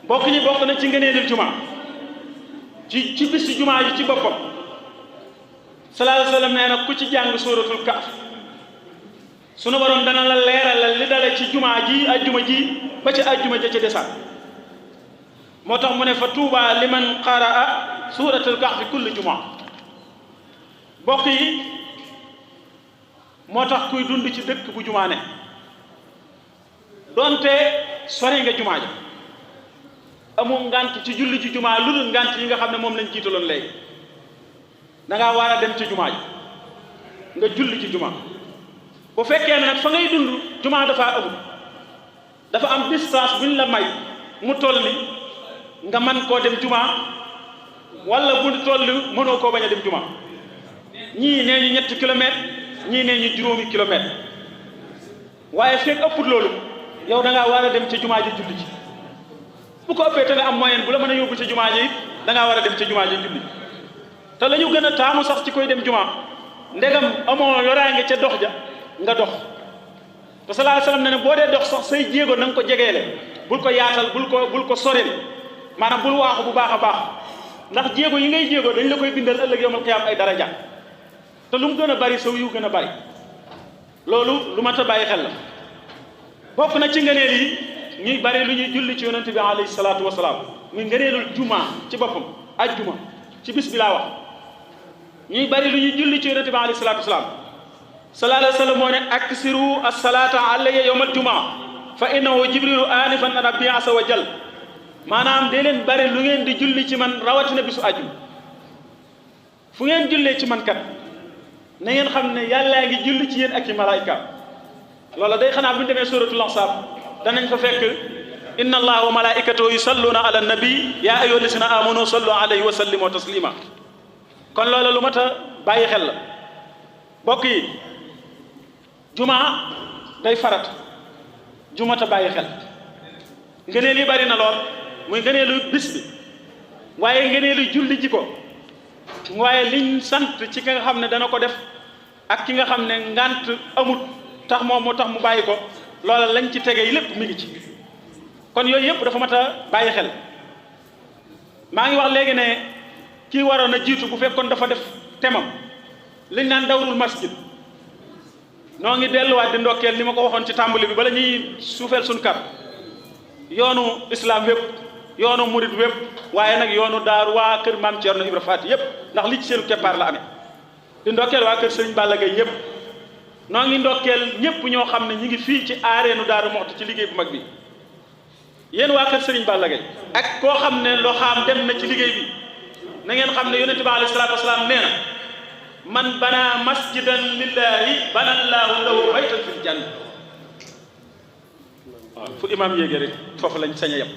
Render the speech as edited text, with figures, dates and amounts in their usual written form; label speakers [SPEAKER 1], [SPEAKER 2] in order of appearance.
[SPEAKER 1] bokk ñi bokk na ci ngëneelul jumaa ci bis ci jumaa ji ci boppam sallallahu alayhi wa sallam nee na ku ci jàng suratul kahf sunu borom dana la leeralal li dale ci jumaa ji ajjuma ji ba ci ajjuma ja ca desaat moo tax mu ne fa tuuba liman qaraa suratul kahfi kulli jumaa bokk yi moo tax kuy dund ci dëkk bu jumaa ne donte sori nga jumaa ja amul ngant ci julli ci jumaa lu dul ngant yi nga xam ne moom lañ jiitaloon léegi da ngaa war a dem ci jumaa ji nga julli ci jumaa bu fekkee ne nag fa ngay dund jumaa dafa am distance buñ la may mu toll ni nga man koo dem jumaa wala bu toll mënoo koo bañ a dem jumaa ñii nee ñu 7 kilomètres ñii nee ñu juróomi kilomètres waaye fekk ëpput loolu yow da ngaa war a dem ca jumaa ji julli ci bu ko ëppee te nga am moyen bu la mën a yóbbu ca jumaa ji da ngaa war a dem ca jumaa ji julli te la ñu gën a taamu sax ci koy dem jumaa ndegam amoo yoraange ca dox ja nga dox te sallallahu alayhi wasallam ne boo dee dox sax say jéego na nga ko jegeele bul ko yaatal bul ko soreel maanaam bul waaxu bu baax a baax ndax jéego yi ngay jéego dañ la koy bindal ëllëg yawmal qiyaam ay daraja te lu mu gën a bari saw yu gën a bari loolu lu mat a bàyyi xel la bokk na ci ngëneel yi ñuy bari lu ñuy julli ci yonent bi alayhi salaatu wasalaam muy ngëneelul jumaa ci boppam ajjuma ci bis bi laa wax ñuy bari lu ñuy julli ci yonent bi alayhi salaatu wasalaam sallallahu alayhi wa sallam moo ne aksiru as-salaata alayya yawmal jumaa fa innahu jibrilu anifan an rabbi asa wa jal maanaam dee leen bari lu ngeen di julli ci man rawatina bisu ajjuma fu ngeen jullee ci man kat na ngeen xam ne yàllaa ngi julli ci yéen ak i malaayika loola day xanaa bu ñu demee suratul ahzab danañ fa fekk inna allaha wa malaikatahu yusalluna ala nabi ya ayyuha alladhina amanu sallu alayhi wa sallimu taslima kon loola lu mat a bàyyi xel la mbokk yi jumaa day farat jumata bàyyi xel ngëneel yi bari na lool muy ngëneelu bis bi waaye ngëneelu julli ji ko waaye liñ sant ci ki nga xam ne dana ko def ak ki nga xam ne ngant amut tax moom moo tax mu bàyyi ko loola lañ ci tege lépp mi ngi ci kon yooyu yëpp dafa mat a bàyyi xel maa ngi wax léegi ne kii waroon a jiitu bu fekkoon dafa def temam liñ naan dawrul masjid noo ngi delluwaat di ndokkeel li ma ko waxoon ci tàmbali bi bala ñuy suufeel suñ kar yoonu islam wépp yoonu murid wépp waaye nag yoonu daaru waa kër maam Thierno Ibra Faty yépp ndax li ci seenu keppaar la amee di ndokkeel waa kër Serigne Balla Gaye yépp noo ngi ndokkeel ñépp ñoo xam ne ñi ngi fii ci aareenu Daaru Muxti ci liggéey bu mag bi yéen waa kër Serigne Balla Gaye ak koo xam ne loxaam dem na ci liggéey bi na ngeen xam ne yonente bi alayhi salaatu wasalaam nee na man bana masjidan lillahi bana llaahu lahu baytan fil janna waaw fu imaam yéegee rek foofu lañ sañ a yem